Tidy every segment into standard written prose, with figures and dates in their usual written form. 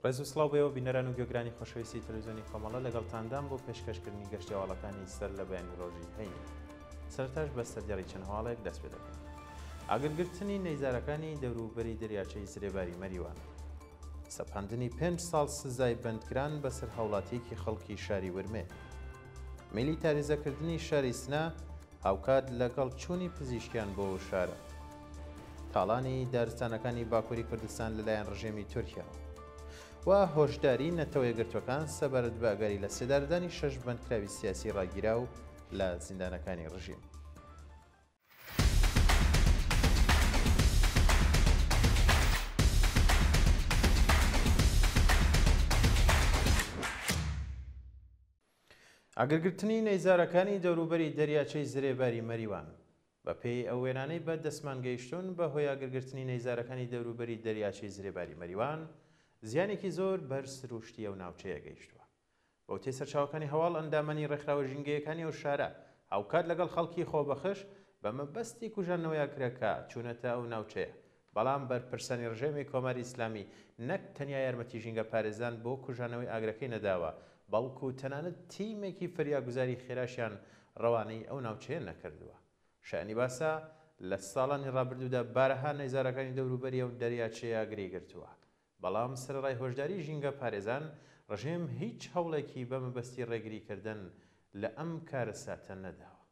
ڕێز و سڵاو بۆ ئێوە بینەران و گوێگرانی خۆشەویستی تەلەڤیزیۆنی کۆمەڵە لەگەڵتاندام بۆ پێشکەشکردنی گەشتی هەواڵەکانی سەر لە بەیانی ڕۆژی هەینی. سەرەتاش بە سەردێڕی چەند هەواڵێک دەست پێ دەکەین. ئاگرگرتنی نەیزارەکانی دەوروبەری دەریاچەی زرێباری مەریوان. سەپاندنی پێنج ساڵ سزای بەندکران بەسەر هاوڵاتییەکی خەڵکی شاری ورمێ. میلیتاریزەکردنی شاری سنە هاوکات لەگەڵ چوونی پزیشکیان بۆ ئەو شارە. تاڵانی دارستانەکانی باکووری کوردستان لەلایەن ڕژێمی تورکیاوە و هۆشداری نەتەوە یەکگرتووەکان سەبارەت بە ئەگەری لە سێدارەدانی شەش بەندکراوی سیاسی ڕاگیراو لە زیندانەکانی ڕژیم. ئاگرگرتنی نەیزارەکانی دەوروبەری دەریاچەی زرێباری مەریوان. بە پێی ئەو وێنانەی بە دەستمان گەیشتوون، بە هۆی ئاگرگرتنی نەیزارەکانی دەوروبەری دەریاچەی زرێباری مەریوان، زیانێکی زۆر بەر سرووشتی ئەو ناوچەیە گەیشتووە. بە وتەی سەرچاوەکانی هەواڵ، ئەندامانی ڕێکخراوە ژینگەیەکانی ئەو شارە، هاوکات لەگەڵ خەڵکی خۆبەخش، بە مەبەستی کوژاندنەوەی ئاگرەکە، چوونەتە ئەو ناوچەیە. بەڵام بەرپرسانی ڕژێمی کۆماری ئیسلامی نەک تەنیا یارمەتی ژینگەپارێزان بۆ کوژانەوەی ئاگرەکەی نەداوە، بەڵکو تەنانەت تیمێکی فریاگوزاری خێراشیان ڕەوانەی ئەو ناوچەیە نەکردووە. شایانی باسە، لە ساڵانی ڕابردوودا بارەها نەیزارەکانی دەوروبەری ئەو دەریاچەیە ئاگری گرتووە، بەڵام سەرەڕای هۆشداری ژینگەپارێزان، ڕژێم هیچ هەوڵێکی بە مەبەستی ڕێگریکردن لە ئەم کارەساتە نەداوە.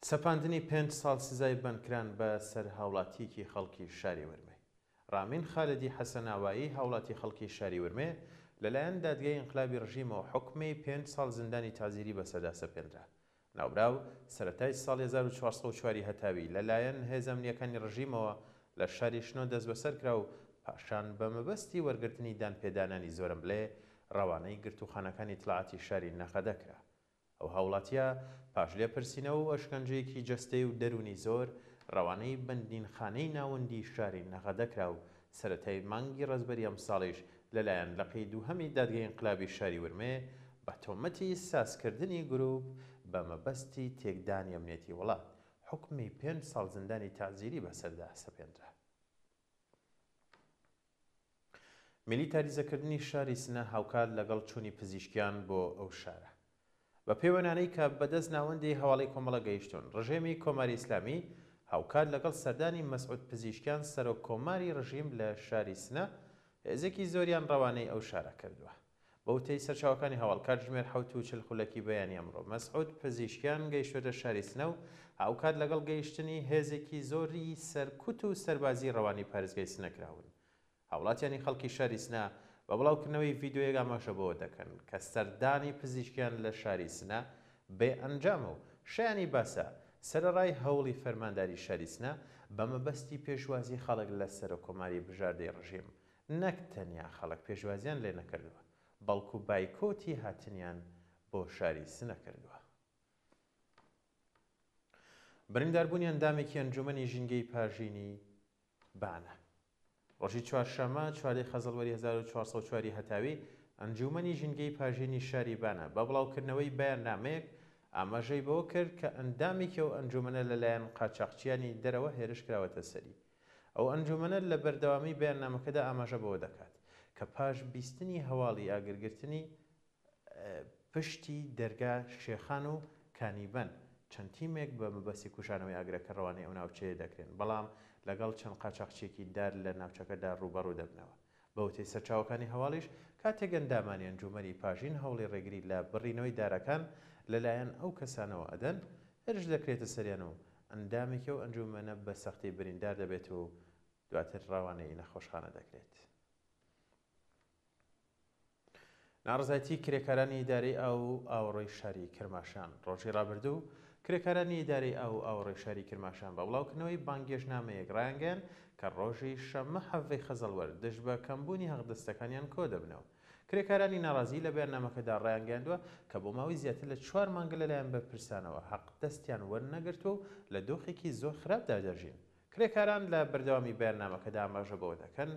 سەپاندنی پێنج ساڵ سزای بەندکران بە سەر هاوڵاتییەکی خەڵکی شاری ورمێ. ڕامین خالدی حەسەناوایی هاوڵاتی خەڵکی شاری ورمێ لەلایەن دادگای ئینقلابی ڕژیمەوە حوکمی پێنج ساڵ زیندانی تەعزیری بەسەردا سەپێنرا. ناوبراو سەرەتای ساڵی 1404 ی هەتاوی لەلایەن هێزە ئەمنییەکانی ڕژیمەوە لە شاری شنۆ دەستبەسەر کرا و پاشان بە مەبەستی وەرگرتنی دانپێدانانی زۆرەملێ ڕەوانەی گرتووخانەکانی ئیتڵاعاتی شاری نەغەدە کرا. ئەو هاوڵاتییە پاش لێپرسینەوە و ئەشکەنجەیەکی جەستەیی و دەروونی زۆر، ڕەوانەی بەندینخانەی ناوەندیی شاری نەغەدە کرا و سەرەتای مانگی ڕەزبەری ئەمساڵیش لەلایەن لقی دووهەمی دادگەی ئینقلابی شاری ورمێ بە تۆمەتی سازکردنی گرووپ بە مەبەستی تێکدانی ئەمنیەتی وڵات، حوکمی پێنج ساڵ زیندانی تەعزیری بەسەردا سەپێندرا. میلیتاریزەکردنی شاری سنە هاوکات لەگەڵ چوونی پزیشکیان بۆ ئەو شارە. بە پێی وێنانەی کە بە دەست ناوەندی هەواڵی کۆمەڵە گەیشتوون، ڕژێمی کۆماری ئیسلامی هاوکات لەگەڵ سەردانی مەسعود پزیشکیان سەرۆک کۆماری ڕژیم لە شاری سنە، هێزێکی زۆریان ڕەوانەی ئەو شارە کردووە. بە وتەی سەرچاوەکانی هەواڵ، کاتژمێر 7:40 خولەکی بەیانی ئەمڕۆ، مەسعود پزیشکیان گەیشتووەتە شاری سنە و هاوکات لەگەڵ گەیشتنی هێزێکی زۆری سەرکوت و سەربازی ڕەوانەی پارێزگای سنە کراون. هاوڵاتیانی خەڵکی شاری سنە بە بڵاوکردنەوەی ڤیدیۆیەک ئاماژە بەوە دەکەن کە سەردانی پزیشکیان لە شاری سنە بێ ئەنجامە و شایانی باسە سەرەڕای هەوڵی فەرمانداری شاری سنە بە مەبەستی پێشوازی خەڵک لە سەرۆککۆماری بژاردەی ڕژیم نەک تەنیا خەڵک پێشوازیان لێ نەکردووە بەڵکو بایکۆتی هاتنیان بۆ شاری سنە کردووە. برینداربوونی ئەندامێکی ئەنجوومەنی ژینگەی پاژینی بانە. ڕۆژی چوارشەممە 14 خەزەڵوەری 1404 ی هەتاوی، ئەنجوومەنی ژینگەی پاژینی شاری بانە بە بڵاوکردنەوەی بەیاننامەیەک ئاماژەی بەوە کرد کە ئەندامێکی ئەو ئەنجوومەنە لەلایەن قاچاخچیانی دەرەوە هێرش کراوەتە سەری. ئەو ئەنجوومەنە لە بەردەوامیی بەیاننامەکەدا ئاماژە بەوە دەکات کە پاش بیستنی هەواڵی ئاگرگرتنی پشتی دەرگا شێخان و کانیبەن چەند تیمێک بە مەبەستی کوژانەوەی ئاگرەکە ڕەوانەی ئەو ناوچەیە دەکرێن، بەڵام لەگەڵ چەند قاچاخچییەکی دار لە ناوچەکەدا ڕووبەڕوو دەبنەوە. بە وتەی سەرچاوەکانی هەواڵیش، کاتێک ئەندامانی ئەنجوومەنی پاژین هەوڵی ڕێگری لە بڕینەوەی دارەکان لەلایەن ئەو کەسانەوە ئەدەن، هێرش دەکرێتە سەریان و ئەندامێکی ئەو ئەنجوومەنە بە سەختی بریندار دەبێت و دواتر ڕەوانەی نەخۆشخانە دەکرێت. ناڕەزایەتی کرێکارانی ئیدارەی ئاو و ئاوەڕۆی شاری کرماشان ڕۆژی ڕابردوو کرێکارانی ئیدارەی ئاو و ئاوەڕۆی شاری کرماشان بە بڵاوکردنەوەی بانگێشتنامەیەک ڕایانگەیاند کە ڕۆژی شەممە حەڤدەی خەزەڵوەر دژ بە کەمبوونی حەقدەستەکانیان کۆدەبنەوە. کرێکارانی ناڕازی لە بەیاننامەکەدا ڕایانگەیاندووە کە بۆ ماوەی زیاتر لە چوار مانگە لەلایەن بەرپرسانەوە حەقدەستیان وەرنەگرتووە و لە دۆخێکی زۆر خراپدا دەژین. کرێکاران لە بەردەوامی بەیاننامەکەدا ئاماژە بەوە دەکەن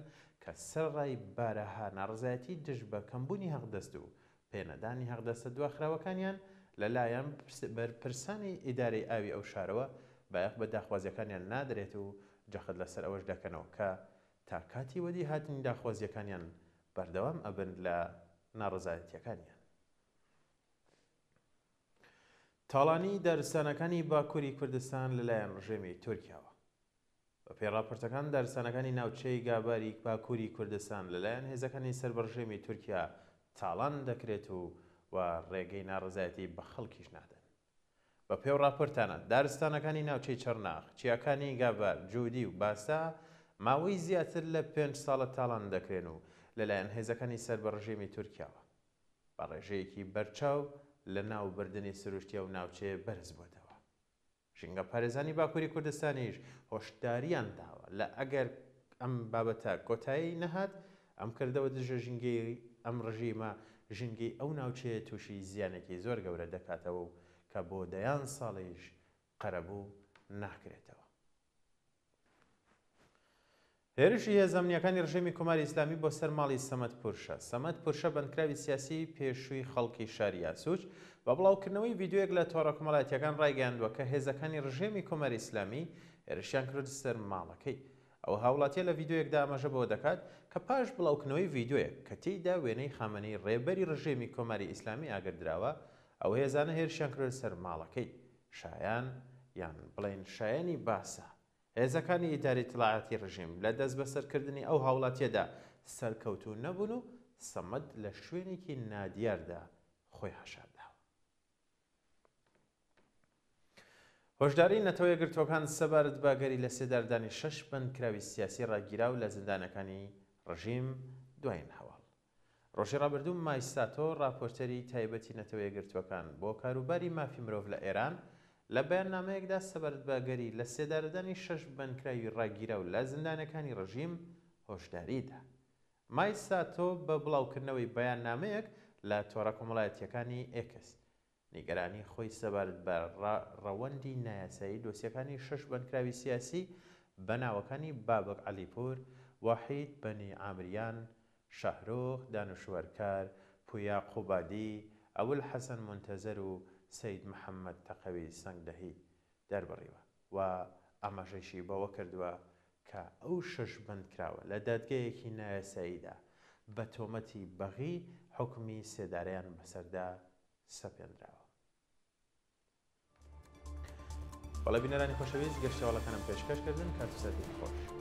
کە سەرەڕای بارەها ناڕەزایەتی دژ بە کەمبوونی حەقدەست و پێنەدانی حەقدەستە دواخراوەکانیان لە لایەن بەرپرسانی ئیدارەی ئاوی ئەو شارەوە بایەخ بە داخوازیەکانیان نادرێت و جەخت لەسەر ئەوەش دەکەنەوە کە. تا کاتی وەدی هاتنی داخوازییەکانیان بەردەوام ئەبن لە ناڕەزایەتییەکانیان. تاڵانی دارستانەکانی باکووری کوردستان لەلایەن ڕژێمی تورکیاوە. بەپێی ڕاپۆرتەکان دارستانەکانی ناوچەی گاباری باکووری کوردستان لەلایەن هێزەکانی سەر بە ڕژێمی تورکیا تاڵان دەکرێت و و ڕێگەی ناڕەزایەتی بە خەڵکیش نادەن. بە پێو ڕاپۆرتانە دارستانەکانی ناوچەی چڕناخ، چیاکانی گابار، جودی و باسا ماوەی زیاتر لە پێنج ساڵە تاڵان دەکرێن و لەلایەن هێزەکانی سەر بە ڕژێمی تورکیاوە بە ڕێژەیەکی بەرچاو لە ناوبردنی سروشتی ئەو ناوچەیە بەرز بۆتەوە. ژینگەپارێزانی باکووری کوردستانیش هۆشدارییان داوە لە ئەگەر ئەم بابەتە کۆتایی نەهات، ئەم کردەوە دژە ژینگەیی ئەم ڕژیمە ژینگەی ئەو ناوچەیە تووشی زیانێکی زۆر گەورە دەکاتەوە و کە بۆ دەیان ساڵیش قەرەبوو ناکرێتەوە. هێرشی هێزە ئەمنییەکانی ڕژێمی کۆماری ئیسلامی بۆ سەر ماڵی سەمەد پورشە سەمەد پورشە بەندکراوی سیاسیی پێشووی خەڵکی شاری یاسوج بە بڵاوکردنەوەی ڤیدیۆیەک لە تۆڕە کۆمەڵایەتییەکان ڕایگەیاندووە کە هێزەکانی ڕژێمی کۆماری ئیسلامی هێرشیان کردووەتە سەر ماڵەکەی. ئەو هاوڵاتییە لە ڤیدیۆیەکدا ئاماژە بەوە دەکات کە پاش بڵاوکردنەوەی ڤیدیۆیەک کە تێیدا وێنەی خامەنەی ڕێبەری ڕژێمی کۆماری ئیسلامی ئاگردراوە، ئەو هێزانە هێرشیان کردووەتە سەر ماڵەکەی. شایان یان بڵێین شایەنی باسە هێزەکانی ئیدارەی ئیتڵاعاتی ڕژیم لە دەستبەسەرکردنی ئەو هاوڵاتییەدا سەرکەوتوو نەبوون و سەمەد لە شوێنێکی نادیاردا خۆی حەشارداوە. هۆشداریی نەتەوە یەکگرتووەکان سەبارەت بە ئەگەری لەسێداردانی شەش بەندکراوی سیاسی ڕاگیراو لە زیندانەکانی ڕژیم دوایین هەواڵ. ڕۆژی ڕابردوو مای ساتۆ ڕاپۆرتەری تایبەتی نەتەوە یەکگرتووەکان بۆ کاروباری مافی مرۆڤ لە ئێران لە بەیاننامەیەکدا سەبارەت بە ئەگەری لە سێدارەدانی شەش بەندکراوی ڕاگیراو لە زیندانەکانی ڕژیم هۆشداری دا. مای ساتۆ بە بڵاوکردنەوەی بەیاننامەیەک لە تۆڕە کۆمەڵایەتییەکانی ئێکس نیگەرانی خۆی سەبارەت بە ڕەوەندی نایاسایی دۆسیەکانی شەش بەندکراوی سیاسی بە ناوەکانی بابەک عەلیپوور، وەحید بەنی عامریان، شەهرۆخ دانشوەرکار، پویا قوبادی، ئەبولحەسەن مونتەزەر و سەید محەممەد تەقەوی سەنگدەهی دەربڕیوە و ئاماژەیشی بەوە کردووە کە ئەو شەش بەندکراوە لە دادگایەکی نایاساییدا بە تۆمەتی بەغی حوکمی سێدارەیان بەسەردا سەپێنراوە. بەڵێ بینەرانی خۆشەویست گەشتەواڵەکانم پێشکەش کردن کات و ساتێکی خۆش.